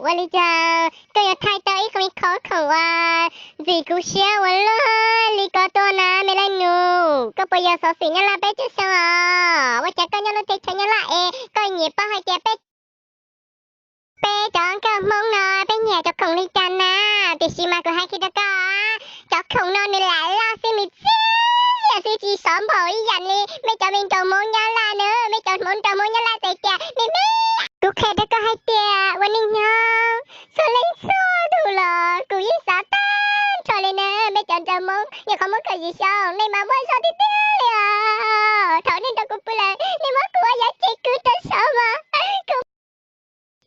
Ua li cas koj yuav thaij tau ib qho me khoom uas ntxim kuv siab ua luaj li ko tuaj na me leej nus? Koj puas yog xov xwm Nyab Laj peb caug xyoo os? Ua cas koj nyob lub teb chaws Nyab Laj es koj nyiam paub hais tias peb, peb cov nkauj Hmoob no peb nyiam cov khoom li cas na? Tiam sis mas kuv hais kiag rau koj, cov khoom no nws lam loj xwb, nws txias xwb, tsis sov npaum ib yam li mej cov me nraug Hmoob Nyab Laj na. Mej cov Hmoob nraug Hmoob Nyab Laj txawm tias me me, kuv qhia rau koj hais tias ua neej nyob txhua leej txhua tus los kuv yeej xav tag nrho li na. Mej cov nraug Hmoob nyuam qhuav muaj kaum yim xyoo, nej mas muaj zog tiag tiag li os. Thaum nej nrog kuv pw lawm nej muab kuv ua yam cev kwv rau saud mas kuv,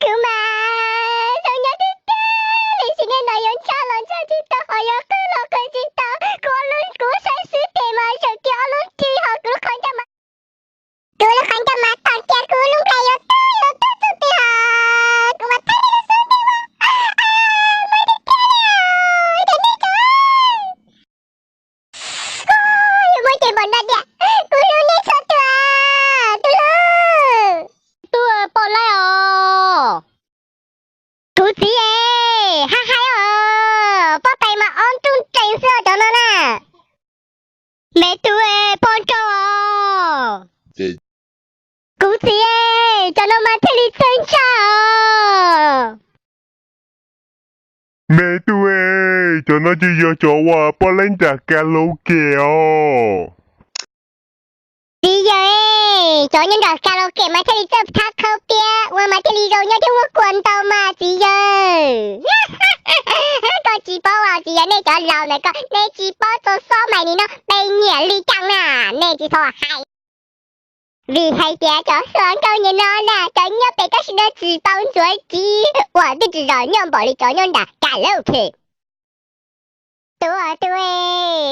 kuv mas zoo nyob tiag tiag li. Sim neej no yuav ntshai los ntshai tsis tau, ho yuav qw los qw tsis tau. Kuv, kuv saib xwb tes mas zawm kiag ob lub ris, ho kuv lub qhov ncauj mas, kuv lub qhov ncauj mas tom kiag, kuv lub nplaim yuav tub yuav tub txog twg os, kuv mas thaij nej lub xub ntiag mas, muaj tiag tiag li os cov nej cov. Yuav muaj ces npaum no tiag, kuv hlub nej txhua tus, tus hlub. Tub, poj laib os. Kuv txiv es, haj hais os, pob tais mas ob nruj nrees xwb cov no na. Me tub es, poj nrauj os. Kuv txiv es, cov no mas thiaj li txawj ntshai os. Me tub es, cov no ces yog cov uas poj laib nram karaoke os. Txiv yawg es, cov nyob nram karaoke mas thiaj li txawj thab qhaub piab ua mas thiaj li zoo nyob thiab muaj kua ntau mas txiv yawg. Koj tsis paub os txiv yawg, nej cov laus ntawd koj, nej tsis paub txog xob mais nim no peb nyiam li cas na, nej tsis txhob hais. Vim hais tias cov hluas nkauj nim no na cov nyob pem koj sawv daws tsis tau ntxuav tsiv uas twb tsis zos nyob npaum li cov nyob nram karaoke. Tub, tub,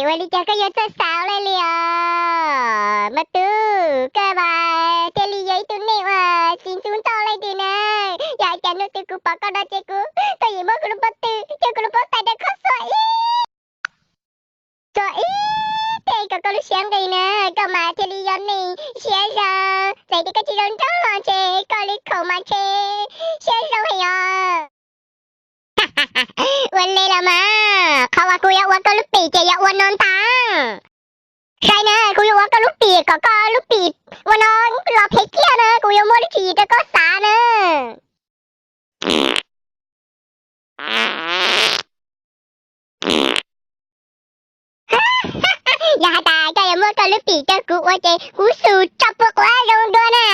ua li cas koj yuav txawj xav li li os? Mas tub, koj mas thiaj li yog ib tug neeg uas tsis ntxub ntau leej twg na. Yog hais tias hnub twg kuv pom koj no ces kuv, koj yeej muab kuv lub pob tw thiab kuv lub pob tais rau koj xuas ib, xuas ib teg kom koj lub siab nqis na. Koj mas thiaj li yog neeg siab zoo, txawm tias koj tsis zoo nraug los ntshe koj li khoom mas ntshe siab zoo heev os. Ua li los mas, qhov uas kuv yuav ua koj lub pim ces yuav ua no ntag. Saib na, kuv yuav ua koj lub pim kom koj lub pim ua no los phem kiag na, kuv yuav muab lub tswv yim rau koj xav na. Yog has tas koj yuav muab koj lub pim rau kuv ua ces kuv xus tso puag quav zoo dua na.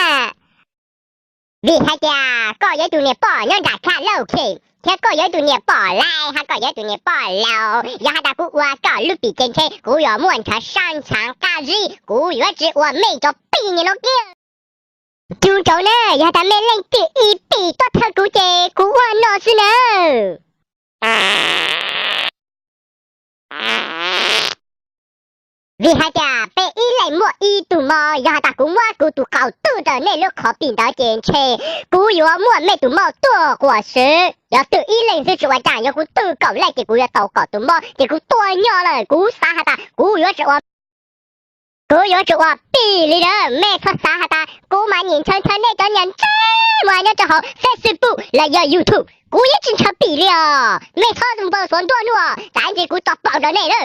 Vim hais tias koj yog ib tug niam poj nyob nram karaoke thiab koj yog ib tug niam poj laib, hos koj yog ib tug niam poj laus, yog has tas kuv ua koj lub pim ces ntshe kuv yuav muaj ntshav sab ntshav qab zib, kuv yuav tsis ua mej cov pim nim no kiag. Tsu nrauv na, yog tas mej leej twg ib pim tuaj thawj kuv ces kuv ua no xwb na. Vim hais tias peb ib leeg muaj ib tug mob, yog has tas kuv muab kuv tus qau twb rau nej lub qhov pim ntawd ces ntshe kuv yuav muaj mej tus mob tuaj quas xwb. Yog twb ib leeg xwb tsis ua cas, yog kuv twb kaum leej ces kuv yuav tau kaum tus mob ces kuv tuag nyob lawm. Kuv xav has tas kuv yuav tsis ua, kuv yuav tsis ua pim li na. Mej txhob xav has tas kuv mas nyiam ntshaw ntshaw nej cov niag ntsej muag nyob rau hauv Facebook los yog YouTube. Kuv yeej tsis ntshaw pim li os. Mej txhob npau suav ntuaj nuj, tsam ntshe kuv tso paum rau nej na.